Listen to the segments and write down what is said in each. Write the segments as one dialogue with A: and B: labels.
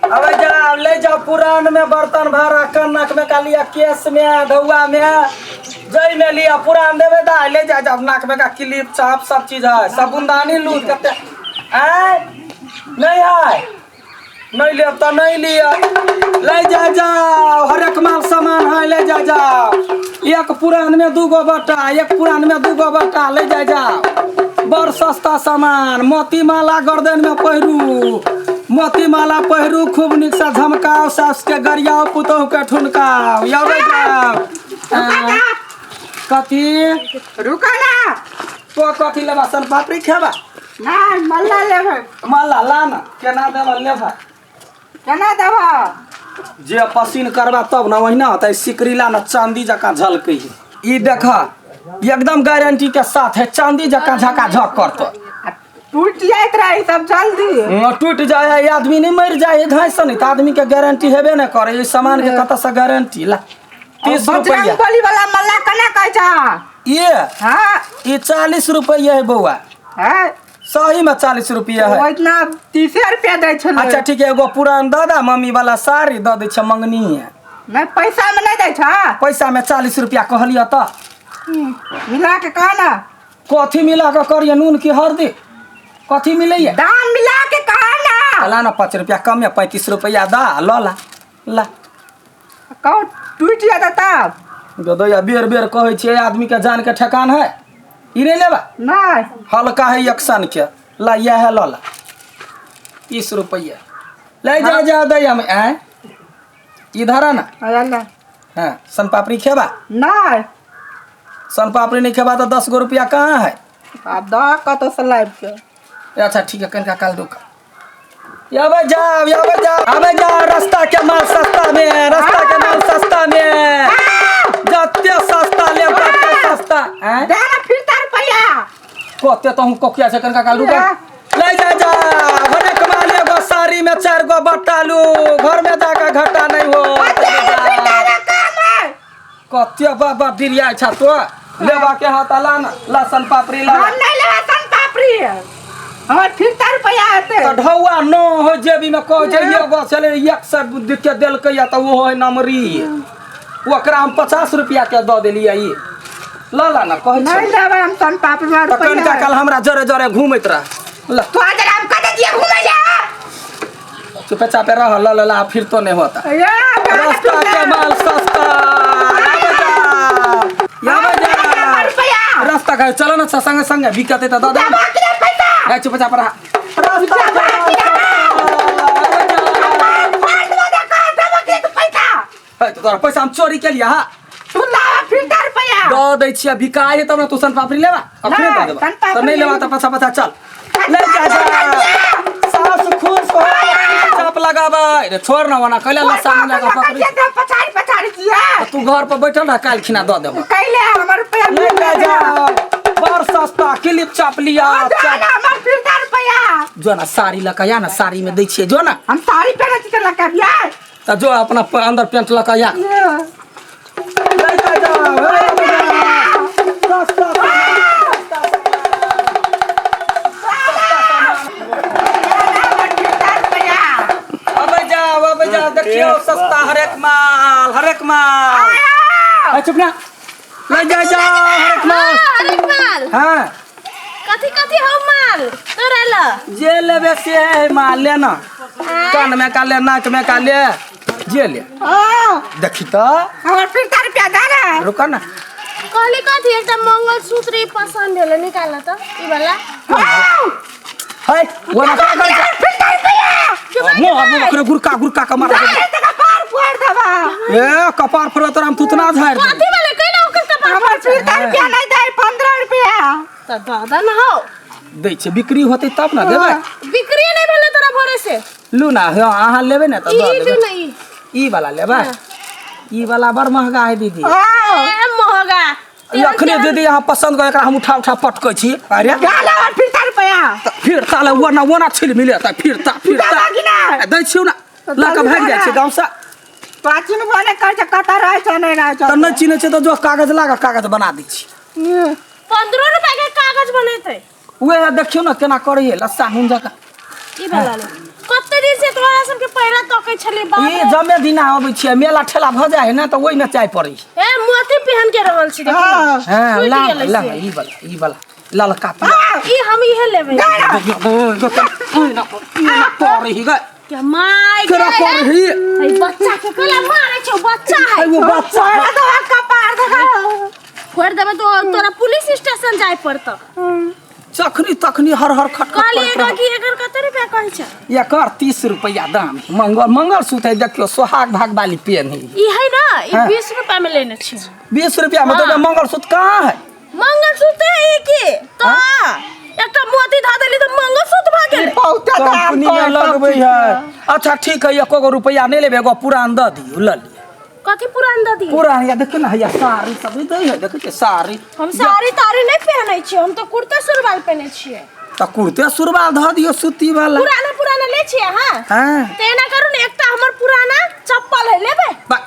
A: अबे जाओ ले जाओ पुरान में बर्तन भाड़ा कनक में का लिया केस में ढौआ में जई में लिया पुरान देवे दा ले जा जाओ नाक में का क्लिप चाप सब चीज है साबुनदानी लूट कते आय नहीं है नहीं लेब तो नहीं लिया ले जा जाओ हर एक माल सामान है ले जा जाओ एक पुरान में दू गो बट्टा एक पुरान में दू गो बट्टा ले जा जाओ बड़ सस्ता सामान मोती माला गर्दन में पहिरू मोती माला पहिरू खूब नीक से झमकाओ सास के गरियाओ पुतोह के ठुनकाओ अबै जाओ आँय, कथी
B: रुका ना
A: तो कथी लेबा सन पापड़ी खेबा
B: नहीं मल्ला लेबै
A: माला ला ना केना देबा लेबा
B: केना देबह
A: जे पसीन करबा तब ना ओहिना होतै सिकरी ला ना चांदी जकाँ झलकै है ई देख एकदम गारंटी के साथ है चांदी जकाँ झकाझक करतो
B: आ टूट जाइत रहे सब जल्दी
A: न टूट जाए है आदमी नहीं मर जाए है धाय से नहीं तो आदमी के गारंटी हेबे नहीं करे ई सामान के कतऽ से गारंटी ला 30 रुपया
B: बजरंग बली वाला मल्ला केना कहै छ
A: ये
B: हाँ
A: ये 40 रुपया है बौआ
B: है
A: सही में 40 रुपया है
B: ओ इतना तीसे रुपया दै छलै
A: अच्छा ठीक है एगो पुरान दऽ दा मम्मी वाला साड़ी दऽ दै छै मंगनी है
B: नहि पैसा में नहि दै छ
A: पैसा में 40 रुपया कहलियऽ तऽ
B: मिला के कह ना
A: कथी मिला कऽ करियै नून की हरदी कथी मिलैया
B: दाम मिला के कह ना
A: ला ना 5 रुपया कम या 35 रुपया दा लऽ ला ला
B: कहू टूटि जाता तब
A: गदोया बेर बेर कहै छियै आदमी के जान के ठेकान है ई नहीं लेबा
B: नहि
A: हल्का है एक्शन के ला इएह है लऽ ला 30 रुपया ले जा जा दैया में आय इधर आ ना
B: अरे
A: हाँ सन पापड़ी खेबा
B: नहि
A: सन पापड़ी नहीं खेबा तो 10 गो रुपया कहाँ है
B: आब दऽ कतौसँ लाबि कऽ
A: अच्छा ठीक है कनिका काल रुक आबै जाओ आबै जाओ आबै जाओ रास्ता के माल सस्ता में रास्ता के माल सस्ता में जते सस्ता लेब तते सस्ता आँय?
B: दे ना फिर तार रुपया
A: कते तो हम कोकिया छै कनिका काल रुक ले जा जा घरे कमा ले एगो साड़ी में चार गो बट्टा लू घर में जाकर घाटा नहीं हो कते बाबा बिरिया छा तो लेबा के हाथ ला ना लहसुन पापड़ी ला
B: हम नहीं लेबा सन पापड़ी हमर फिर तार रुपया हेतै
A: तऽ ढौआ न हो जेबी में कह जे एगो छलै एक सए बुद्धि के देलकै या तऽ ओहो है नमरी ओकरा हम 50 रुपया के दऽ देलियै ई लऽ ला ना कहै
B: नहीं
A: छी
B: लेबै हम सन पापड़ी हमरा
A: तऽ
B: रुपया
A: कनिका काल हमरा जरे जरे घूमैत रह ल
B: तो आज हम कते दिए घूमै ले
A: चुपे चापे रह ल ल ला फिर तो नहीं होता
B: या
A: रास्ता के माल सस्ता आबै जा आबै जा
B: रुपया
A: रास्ता के चलो ना संगे संगे बिकते तऽ दऽ दे
B: दबा के पैसा
A: ए चुप चाप रह रास्ता के माल सस्ता आबै जा।
B: फाड़ दो देखा दबा के पैसा
A: है तो तोरा पैसा हम चोरी के लिया हा
B: तू लावा फिर तार रुपया
A: दऽ दै छियै बिकाय है तब ने तू सन पापड़ी लेबा अखने दऽ देबा
B: सन पापड़ी
A: तऽ नहीं लेबा तऽ पछा पछा चल ले जा जा सास खुश हो चाप लगाबै रे छोड़ ना ओना कैला लस्सा मिला कऽ पकड़ी
B: पछाड़ी पछाड़ी छियै
A: तऽ तू घर पर बैठल रह काल्हि खिना दऽ देबो
B: कैले हमर रुपया
A: ले जा जा बड़ सस्ता क्लिप चाप लिया चाप
B: हमर फिर तार रुपया
A: जो ना साड़ी लऽ कऽ आ ना साड़ी में दै छियै जो ना
B: हम साड़ी पहिरै छी तऽ लऽ के आबियै
A: तऽ जो अपना अंदर पेंट लऽ कऽ आ ले जा जा हे जा सस्ता अबै जाओ अबै जाओ देखियौ सस्ता हरेक माल हरेक माल ए, चुप ना ले जा जाओ हरेक माल
C: हरेक माल
A: हाँ
C: कथी कथी हौ माल तोरा ल
A: जे लेबे से है माल ले ना कान में का ले नाक में का ले जे ले देखी तो
B: हमर फिर तार रुपया दे ना
A: रुक ना
C: कहली कथी एकटा मंगलसूत्र ई पसंद भेलै निकाल त ई वाला
A: है वो ना का कर
B: फिर तार रुपया
A: मुंह मुंह ओकरे गुरका गुरका के मार
B: कपार फोड़ देबा
A: ए कपार फोड़ तोरा हम तुतना झाड़ दे
C: कथी वाला कैला ओकर कपार
B: हमर फिर तार रुपया नहीं दे 15 रुपया
C: त दादा न हौ
A: दै छै बिक्री होतै तब ना देबै
C: बिक्री नहीं भेलै तोरा भोरे से
A: लू ना हँ अहाँ लेबै ने तऽ
C: ई
A: दऽ
C: लू
A: देबै
C: न ई
A: ई वाला लेबै ई वाला बड़ महगा है दीदी
C: ए महगा
A: ई अखने दीदी अहाँ पसंद कर एकरा हम उठा उठा पटकै छी अरे
B: गाला और फिर तार रुपया
A: फिर ताले ओना ओना छिल मिले तऽ फिर ता फिर ता
B: देबा कि नहि?
A: दै छियौ ना लऽ कऽ भागि जाइ छियै गाँवसँ
B: प्राचीन बने कर छै कतऽ रहै छै नहि रहै छै
A: तऽ नहि चिन्है छै तऽ जो कागज लागा कागज बना दै छी
C: 15 रुपया के कागज बनेतै
A: उएह देखियौ ने केना करै है लस्सा नून जकाँ
C: ई वाला ले कते दिन से तोरा सबके पहिरा तक सकै छलियै बाप
A: ई
C: रे।
A: जमे दिना अबै छियै मेला ठेला भऽ जाइ है ने तऽ ओहिमे चाय पड़ै छै
C: ए मोती पहन के रहल छी देखू
B: हाँ।
A: हँ
C: टूटि
A: ला
C: गेलै
A: ला
C: से।
A: ई वाला ई वाला ललका पीला
C: ई हम इहे लेबै
A: करही गए
C: के my
A: केना
C: गे।
A: करही
C: है बच्चा के केला मारै छौ बच्चा है
A: वो बच्चा
B: फोड़ा दवा कपार देखा
C: फोड़ देबै तो तोरा पुलिस स्टेशन जाय पड़तौ
A: चखनी तखनी हर हर खट खट
C: कहलियै
A: करैत
C: एगो
A: रहत।
C: कि एकर कते रुपया कहै छै
A: एकर 30 रुपया दाम है मंगल मंगल सूत्र है देखियो सोहाग भाग वाली पेन है
C: ई है ना ई
A: हाँ।
C: 20 रुपया में लेने छी
A: 20 रुपया में तो मंगलसूत्र कहाँ है
C: मंगलसूत्र है ई की तो एकटा मोती धऽ देली तऽ मंगलसूत्र भऽ गेलै
B: बहुते दाम
A: कंपनी में
B: कहै सब
A: लगबै
B: चीज
A: है
B: के।
A: अच्छा ठीक है एको गो रुपया नहीं लेबै एगो पुरान दऽ दियौ लऽ लिअ
C: कथी पुरान दऽ दी
A: पुरान या देखियौ ने हैया साड़ी सब दै है देखै छियै साड़ी
C: हम साड़ी ताड़ी नहि पहनै छियै हम तऽ कुर्ता सुरवाल पहनै छियै
A: तऽ कुर्ते सुरवाल धऽ दियौ सूती वाला
C: पुराना पुराना लै छियै अहाँ
A: हाँ
C: तऽ एना करू ने एकटा हमर पुराना चप्पल है लेबै
A: बा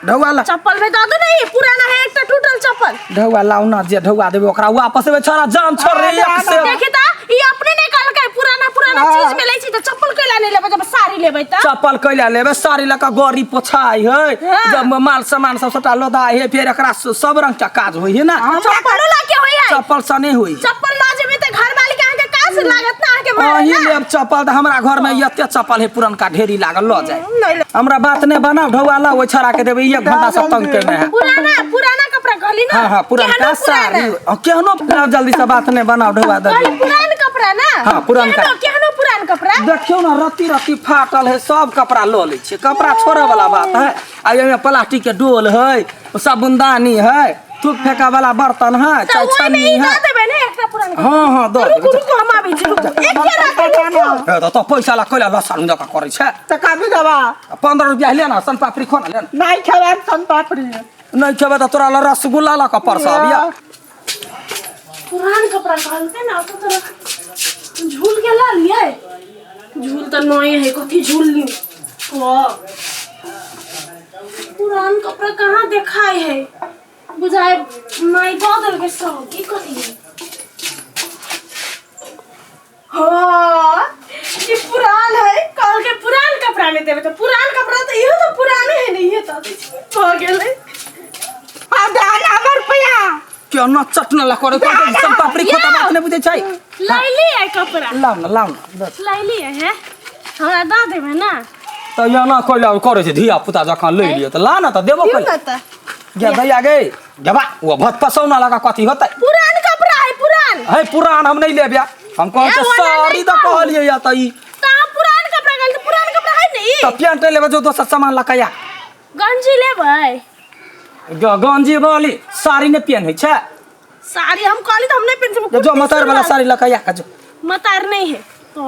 A: ढौआ ला
C: चप्पल में दऽ दू ने ई पुराना है एकटा टूटल चप्पल
A: ढौआ लाउ ना जे ढौआ देबै ओकरा वापस एबै छोरा जान छोड़ रे एक से
C: देखी तऽ ई अपने नहि कहलकै पुराना पुराना
B: हाँ।
C: चीज मिलै छै तऽ चप्पल कैला नहि लेबै जब साड़ी लेबै तऽ
A: चप्पल कैला लेबै साड़ी लऽ कऽ गड़ी पोछाइ है
C: हाँ।
A: जब माल सामान सब सबटा लोदाइ है फेर एकरा सब रंग के काज होइ है ना
C: चप्पलो ला के होई है
A: चप्पल से नहीं होइ
C: चप्पल ला जेबै तऽ घर वाली के अहाँके काज से लागत ना अहाँके मारे
A: अहीं
C: ना
A: लेब चप्पल तऽ हमरा घर में एते चप्पल है पुरनका ढेरी लागल लऽ जाय
C: नहीं ले
A: हमरा बात नहीं बनाउ ढौआ ला ओहि छोरा के देबै एक घंटा से तंग केने है
C: पुराना पुराना कपड़ा कहली ना
A: हाँ हाँ पुरनका
C: केहनो पुराना।
A: साड़ी आ, केहनो लाउ जल्दी से बात नहीं बनाउ ढौआ दे
C: कहली पुरान कपड़ा ना
A: हाँ, पुरनका।
C: केहनो केहनो पुरान कपड़ा
A: देखियौ ने रत्ती रत्ती फाटल है सब कपड़ा लऽ लै छियै कपड़ा छोड़े वाला बात है आ एहिमे प्लास्टिक के डोल है साबुनदानी है थूक फेंका वाला बर्तन है
C: तऽ
A: चाय
C: ओहिमे
A: छन्नी
C: ई
A: है
C: दऽ देबै ने एकटा पुरान कपड़ा
A: हाँ हाँ दऽ
C: रुकू
A: देबै
C: रुकू हम आबै छी रुकू एके रात रुकू
A: हे, तऽ तो पैसा ला कैला लसण जकाँ करै छै
B: तऽ कभी देबा
A: 15 रुपया ले ना सन पापड़ी खो ना ले ना
B: नहीं खेबै सन पापड़ी
A: नहीं खेबै तऽ तोरा लए रसगुल्ला लऽ कऽ परसब या
C: पुरान कपड़ा कहलकै ने ओतऽ तोरा झूल के ला लियै झूल तऽ नहीं है कथी झूल ली वाह पुरान कपड़ा कहाँ देखाय है बुझाय नहीं दऽ देलकै सब की कथी है हाँ ई पुरान है कहलकै पुरान कपड़ा नहि देबै तऽ पुरान कपड़ा तऽ इहो तऽ पुराने है ने इहे तऽ भऽ गेलै
B: आ दान हमर रुपया
A: केना चटना ला करे कहलकै सन पापड़ी खोता बात नहि बुझै छै
C: लैली है कपड़ा
A: लाउ ना लाउ ना बस।
C: लैली है हमरा दऽ देबै ने
A: तऽ एना कैला करै छै धिया पुता जकाँ लै लिअ तऽ ला ना तऽ देबो
C: दियौ
A: कैला
C: ने तऽ
A: गे दैया गे गेबा ओ भत पसौना लगा कथी होतै
C: पुरान कपड़ा है पुरान
A: है पुरान हम नहीं लेबे हम कहै
C: ए,
A: छै
C: ओना नहि
A: साड़ी तऽ
C: कहू।
A: कहलियै या तऽ ई
C: तऽ अहाँ पुरान कपड़ा कहलियै तऽ पुरान कपड़ा है ने ई
A: तऽ पेंट लेबै जो दोसर सामान लऽ कऽ आ
C: गंजी लेबै
A: गंजी वाली साड़ी नहि पेन्है छै
C: साड़ी हम कहली तऽ हम नहि पहिन
A: जो मतार वाला साड़ी लऽ कऽ आ जो
C: मतार नहीं है तो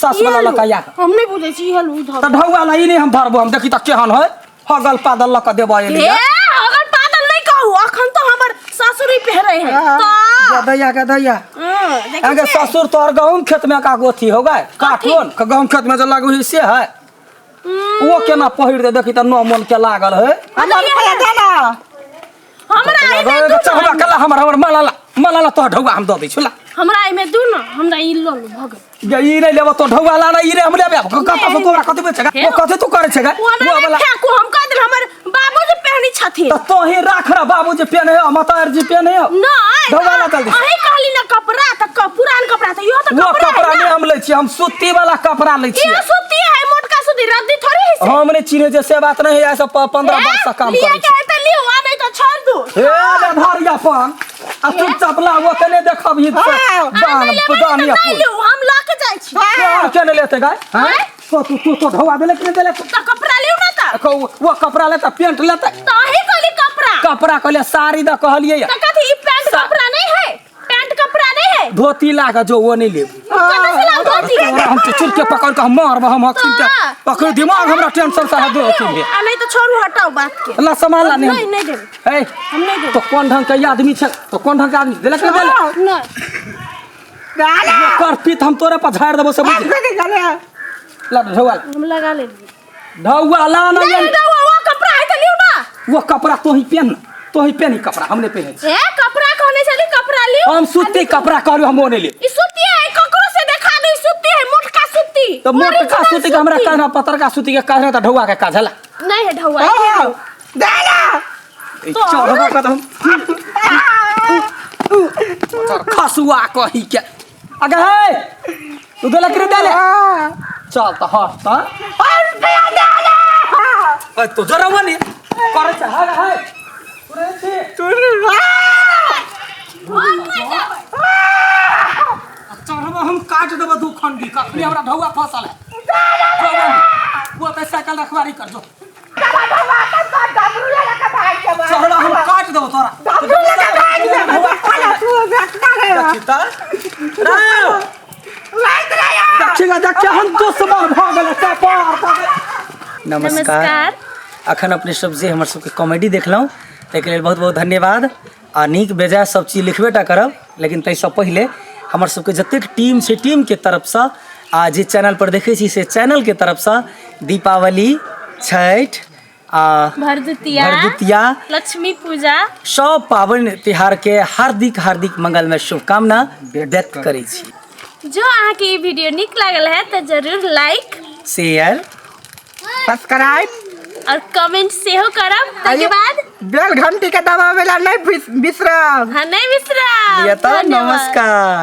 A: सास वाला लऽ कऽ आ।
C: हम नहीं बुझै छी इहे लू धर
A: तऽ ढौआ ला ई नहि हम धरबो हम देखी तऽ केहन है हगल पादल लऽ कऽ देबऽ
C: हे
A: एलियै
C: अगर पादल नहीं कहू अखन तो हमर ससुर ही पहिरे है तो
A: दैया के दैया
C: देखै
A: अहाँके
C: छियै?
A: ससुर तोहर गहूँम खेत में का गोथी हो गए काटोन गहूँम खेत में जो लागू है से है ओ केना पहिर दे देखी तऽ नौ मन के लागल है
B: हमर रुपया देना
C: हमरा एहिमे दू
A: चढ़वा
C: न
A: कला हमर हमर माला ला माला ला तोहर ढौआ हम दऽ दै छौ ला
C: हमरा एहिमे दू न हमरा ई लऽ लू भऽ गेल
A: गे ई नहि लेबो तो ढौआ ला ना ई रे हम लेबे कतऽ से तोरा कथी बेचेगा
C: हे।
A: ओ कथी तू करै छेगा
C: ओ हमरा
A: वो
C: नहि
A: वाला
C: फेंकू हम कह देल हमर बाबूजी पहनी छथिन
A: तऽ तोही राख रे बाबूजी पेन है माता जी पेन है
C: नहि
A: ढौआ ला जल्दी
C: अहीं कहली ना कपड़ा तऽ पुरान कपड़ा तऽ इहो तऽ
A: वो
C: कपड़ा
A: कपड़ा
C: है
A: नहीं
C: ना
A: हम लै छियै हम सूती वाला कपड़ा लै छियै
C: इहो सूती है मोटका सूती रद्दी थोड़ी है से
A: हम नहि चिन्है छियै से बात नहीं है ऐसे 15 वर्ष से काम
C: लिए
A: करै
C: के
A: छी
C: है तऽ लियौ आ नहीं तऽ छोड़ दू
A: हे ले धर अपन आ चुपचाप ला ओते नहि देखबही
B: हाँ।
C: आ
A: दान
C: नहीं लेबै
A: दान
C: तऽ
A: या
C: नहीं
A: फूल
C: लियौ हम लऽ के जाइ छी
A: के के नहि लेते गाय
C: आँय?
A: तो तू तू तो ढौआ देले कि नहि देले
C: तऽ कपड़ा लियौ ना तऽ
A: वो कपड़ा लेता पेंट लेता
C: तऽ अहीं कहली कपड़ा
A: कपड़ा कहलिए साड़ी द कहलिए
C: तऽ कथी ई पैंट कपड़ा नहीं है पैंट कपड़ा नहीं है
A: धोती ला के जो वो नहीं लेब
C: कतऽ से लाउ धोती
A: तोरा हम चुर के पकड़ के हम मारब हम अखन के अखन दिमाग हमरा टेंशन से है दो अथी भेल
C: आ नहीं तऽ छोड़ू हटाउ बात के
A: ला सामान ला
C: नहीं
A: नहीं
C: नहीं देबै
A: ए
C: हम नहीं देबै
A: तो कोन ढंग के आदमी छै तो कोन ढंग के आदमी देलक नहि देलक
C: नहीं
B: दाना
A: कर पीत हम तोरे पर झाड़ देबो सब
B: आप कथी करे
A: ला ढौआ ला।
C: हम लगा लेलियै
A: ढौआ ला ना
C: नहीं
A: ये
C: नहीं वो कपड़ा है तऽ लियौ ना
A: वो कपड़ा तो ही पहन तो ही पहनी कपड़ा हमने पहने छी
C: ए कपड़ा कहने छली कपड़ा लियौ
A: हम सूती कपड़ा कहलियो हम ओ नहीं ले
C: ई सूती है ककरो से देखा दे ई सूती है मोटका सूती
A: तो मोटका सूती के हमरा कान्हा पतरका सूती के कान्हा त ढौआ के काझला
C: नहीं है ढौआ
B: दादा
A: चढ़बो कदम खसुआ कही के अगे हे तू देलक रे देले चल त हट त
B: रुपया दादा
A: ए तो जरा वनी करे छ हे हे तुरे छी चढ़बो हम काट देबो दू खंडी कखनी हमरा ढौआ फसल है वो त साइकिल रखवारी कर जो चढ़बो हम काट देबो तोरा देखी त रे देखी हम दुश्मन भऽ गेलै नमस्कार अखन अपने सब जे हमर सबके कॉमेडी देखलहुँ ताहिके लेल बहुत बहुत धन्यवाद आ नीक बेजाय सब चीज लिखबे टा करब लेकिन ताहिसँ पहिले हमर सबके जतेक टीम छै टीमके तरफसँ आ जे चैनल पर देखै छी से चैनलके तरफसँ दीपावली छठि आ
C: भरदुतिया
A: भरदुतिया
C: लक्ष्मी पूजा
A: सब पाबनि तिहारके हार्दिक हार्दिक मंगलमय शुभकामना व्यक्त करै छी।
C: जो अहाँके ई वीडियो नीक लागल है तऽ जरूर लाइक
A: शेयर
B: सब्सक्राइब
C: और कमेंट सेहो करब। ताहिके बाद
B: बेल घंटी के दबावे ला नहीं बिसरब।
C: हाँ, नहीं बिसरब।
A: लिअ तऽ
C: धन्यवाद।
A: नमस्कार।